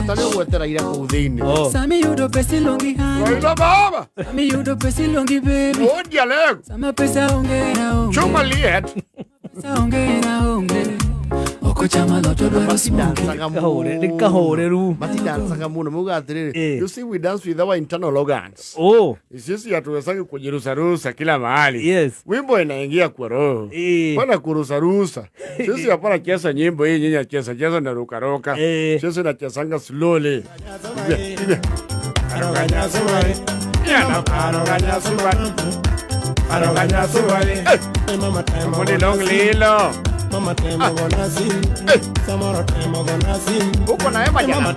Bata nĩ ũgwetera kũu thĩinĩ. Oh. Sami yudo pesa ilongi hani. Raila baba. Sami yudo pesa ilongi baby. Odia lego. Sama pesa onge na onge. Chuma liet. Pesa onge na onge. Okochama loto dwaro smoky. Kahore, nĩ kahoreru. Matidansaga muno mauga atiriri. Eh. You see, we dance with our internal organs. Oh. Sisi hatuwezaki kujirusarusa kila mahali. Yes. Wimbo inaingia kwa roho. Eh. Pana kurusarusa. Sisi hapana cheza nyimbo hii nyinyi cheza cheza na ruka ruka. Eh. Sisi nachezanga slowly. Mboni long lilo. Uko na Emma Jalab.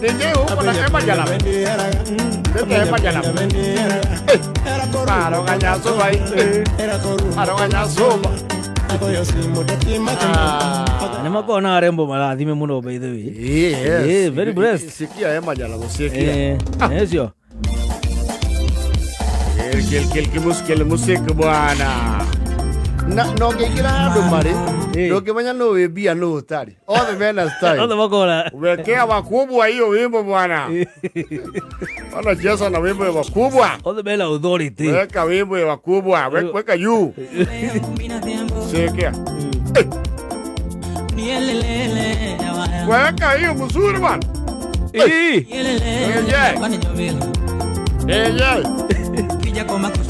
DJ uko na Emma Jalab. Leta Emma Jalab. Aroganyazuba. Aroganyazuba. Nĩ makoragwo na arembo marathime mũno, by the way. Yes. Eh, very blessed. Sikia Emma Jalab, sikia. Eh, ecio. Kel kel kel kel musik bwana. Na no ngĩingĩra handũ marĩ Eh. ndũngĩmenya nũ wĩ mbia nũ ũtarĩ, othe mena style. Othe makora. Wekea wakubwa hiyo wimbo bwana. Wanacheza na wimbo ya wakubwa. Othe mena authority. Weka wimbo ya wakubwa, weka juu. Sikia. Weka hiyo mzuri bwana. Eh. Eh.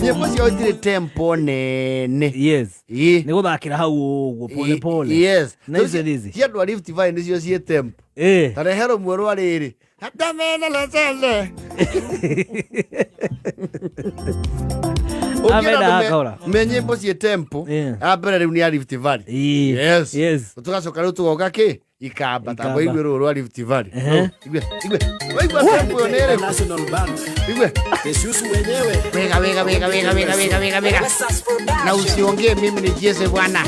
Nyĩmbo ciao itirĩ tempo nene. Yes. Ĩ. Nĩ gũthakĩra hau ũguo pole pole. Yes. Nice and easy. Cia andũ a Rift Valley nĩcio ciĩ tempo. Eh. Ta rehe rũmwe rwa rĩrĩ. Hata mena lesele. Ũngĩenda Amena andũ akora. me nyĩmbo ciĩ tempo, Yeah. a mbere rĩu nĩ a Rift Valley. Ĩ. Yes. Yes. Tũgacoka rĩu tũgoka kĩ? Ikamba. Ikamba. Tamba igue rũrũ rwa Rift Valley. Ehe. Igue, igue. Waigua tempo ĩyo nĩ ĩrĩkũ? National Band. Igue. Yesusu wenyewe. Wega, wega, wega, wega, wega, wega, wega, wega. Na usiongee, mimi ni Jesse bwana.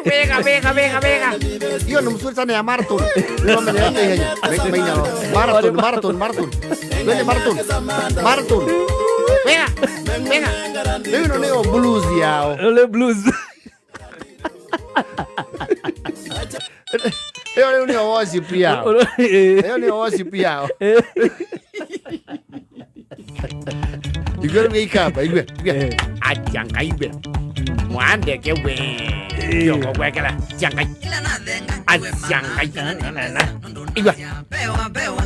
Vega, vega, vega, vega. Hiyo ni mzuri sana ya marathon. Ndio maana yeye marathon, marathon, marathon. Twende marathon. Marathon. Vega, vega. Hiyo ndio blues yao. Ole blues. Hiyo ndio worship yao. Eh. Hiyo ndio worship yao. Igwe rä ikamba igwe igwe ajangaigwe mwandeke we yoko gwekera jangai ajangai igwe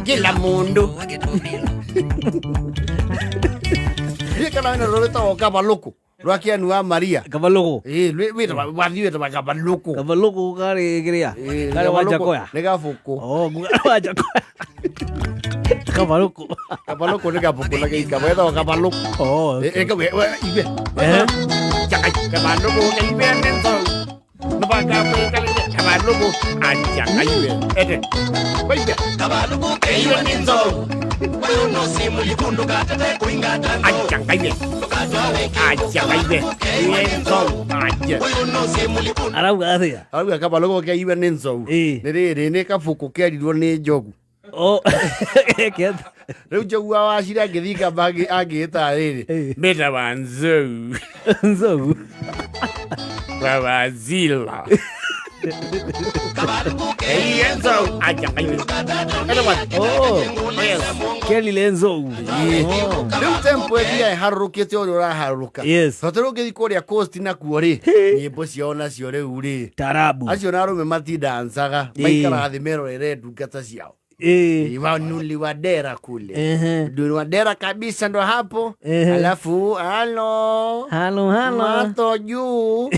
kila mundu kana wena rwĩtagwo kabalũkũ rwa kĩanu wa Maria. Kabalũgũ. Ĩ, wathi wĩtagwo kabalũkũ. Kabalũgũ karĩ kĩrĩa? Ĩ, Karĩ kabalũkũ Wanjakoya. nĩ gabũkũ. Oh, Wanjakoya. Kabalũkũ. Kabalũkũ nĩ gabũkũ na gĩikamba getagwo kabalũkũ. Oh, Ĩ, okay. ĩ, igwe. Eh. Jangai kabalũkũ kaiwe nĩ nĩ kabalũkũ ajangai ete waigwe kaiwe nĩ nzou ajangai ajangai nĩ nzou aja. Arauga atĩa? Arauga kabalũkũ kaiwe nĩ nzou. Ĩ. Nĩ rĩrĩ nĩ kabũkũ kerirwo nĩ njogu. Oh. Eke atĩa? Rĩu njogu wa wacira angĩthiĩ kamba angĩĩta rĩrĩ Ĩ. mĩta wa nzou. Nzou. Wa wazila. Oh. Kelile nzou. Oh. Rĩu tempo ĩthiaga ĩharũrũkĩte ũrĩa ũraharũrũka. Yes. Tondũ rĩu ũngĩthiĩ kũrĩa coast nakuo rĩ, nyĩmbo ciao nacio rĩu rĩ, Tarabu. acio na arũme matindancaga, Ĩ. maikaraga thĩ merorere ndungata ciao. Eh. Wanuli wa dera kule. Ehe. Ndio wa dera kabisa ndo hapo. Ehe. Alafu halo. Halo halo. Mato juu,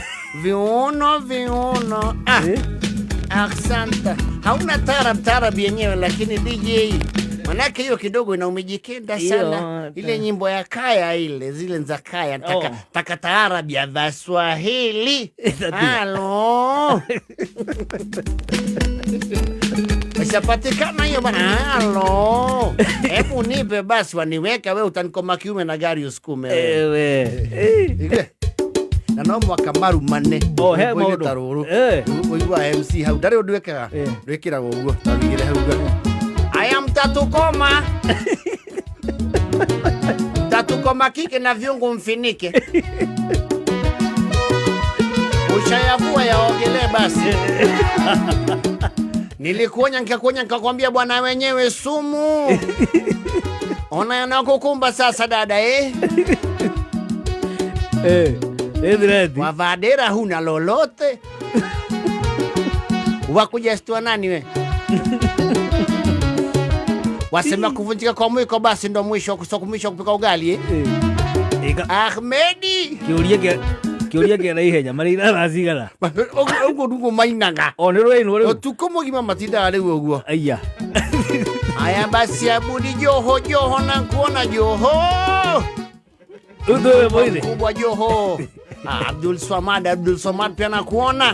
viuno viuno. Ah. Eh. Asante. Hauna tarab tarab yenyewe lakini DJ manake hiyo kidogo ina umejikenda sana. Hiyo, Ile nyimbo ya kaya ile zile za kaya taka, Oh. taka taarab ya Vaswahili. Itatia. Halo. Ishapatikana hiyo bwana. Halo. Hebu nipe basi waniweka wewe utanikoma kiume na gari usukume wewe. Ewe. Eh. Igwe. Na no mwaka marumane. Oh, he Rwĩmbo-inĩ maũndũ. ta rũrũ. Eh. Ũigua MC hau ndarĩ ũndũ ekaga. Eh. Rwĩkĩragwo ũguo ta wĩigĩre hau ũguo. I am Tatukoma. Tatukoma. Makike na vyungu mfinike. Ushayavua yaogelee basi. Nilikuonya nikakuonya nikakwambia bwana wenyewe sumu. Ona yanakukumba sasa dada eh? Eh, ĩthireti. Wavadera huna lolote. Wakuja stua nani we? Wasema kuvunjika kwa mwiko basi ndo mwisho mwisho wa kupika ugali eh? Ĩka Ahmedi kĩũria kĩa kĩũria kĩa naihenya marĩ thaa cigana? Ũguo ndugu mainaga O nĩ rwainwo rĩu. ũtukũ mũgima matindaga rĩu ũguo. Aya. Haya basi, Abudi Joho, Joho na kuona Joho Rĩu twĩ moire. mkubwa Joho. Ah, Abdul Swamad, Abdul Swamad pia nakuona.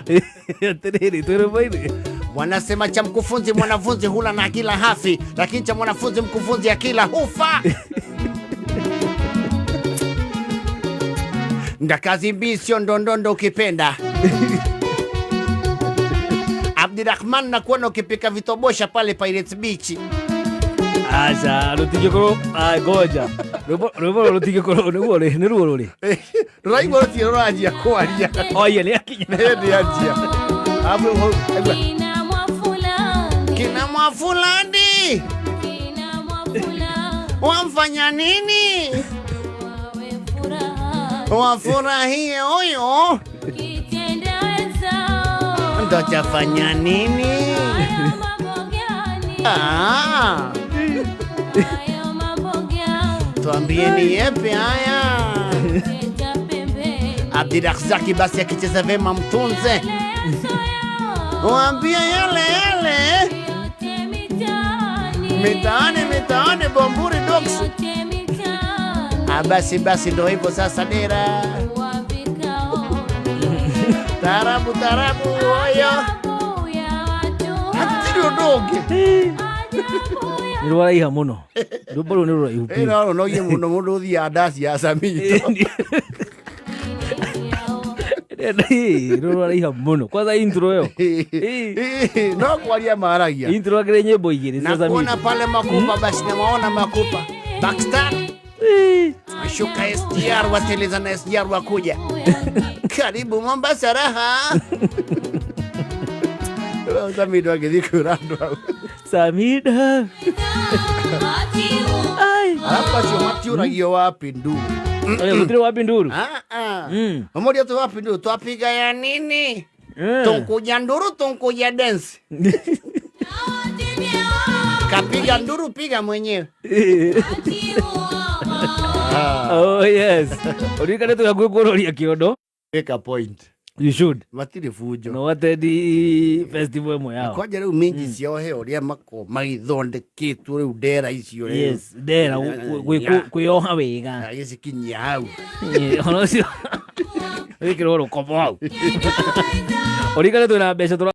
Atĩrĩrĩ twĩ moire. Wanasema cha mkufunzi mwanafunzi hula na akila hafi, lakini cha mwanafunzi mkufunzi akila hufa. Ndakazi mbii sio ndondondo ukipenda. Abdirahman nakuona ukipika vitobosha pale Pirates Beach. Aca rũtingĩkorwo ah, ngoja rwĩmbo rwĩmbo rũrũ rũtingĩkorwo nĩguo rĩ nĩruo rũrĩ. Rũraigua rũtirĩ rũranjia kwaria. Oye nĩ akinya. Nĩ anjia. Alafu aigua, kina Mwafulani wamfanya nini? Wafurahie huyo ndo chafanya nini? Ah, tuambieni yepi haya. Abdirazaki basi akicheza vema mtunze, waambie yale yale mitaani mitaani, Bomburi Dogs. Ah, basi basi ndo hivyo sasa, dera tarabu tarabu oyo hatiri ũndũ ũngĩ. Nĩ rwaraiha mũno. Rwĩmbo rũu nĩ rũraihu Ĩ, biũ. no rũnogie mũno mũndũ ũthiaga ndaci ya Samito. Ĩ, rũu rwaraiha mũno. Kwanza intro ĩyo. Ĩ. No kwaria maragia. Intro akĩrĩ nyĩmbo igĩrĩ cia Na kuona Samito. pale makupa basi nawaona makupa Pakistan Ĩ. shuka SGR wateleza na SGR wakuja karibu Mombasa raha. Samito agĩthiĩ kwĩra andũ hau. Samida. Ai. Alafu acio matiũragio wapi nduru. Oye, gũtirĩ wapi nduru? Ah, ah. Mm. Ũmũria tu wapi nduru twapiga ya nini? Mm. Tunkuja nduru tunkuja dance. Kapiga nduru piga mwenyewe. Oh yes. Ũririkane twĩ hakuhĩ kũroria kĩondo. Make a point. You should. Matirĩ bunjo. No atendi festival ĩmwe yao. Kwanja rĩu minji ciao he ũrĩa makoragwo magĩthondeketwo rĩu ndera icio rĩu. Yes, ndera Yeah. kwĩyoha wega. Agĩcikinyia hau. Ĩ, ona ũcio wĩkĩrwo rũkobo hau. Ũririkane twĩna mbeca tũra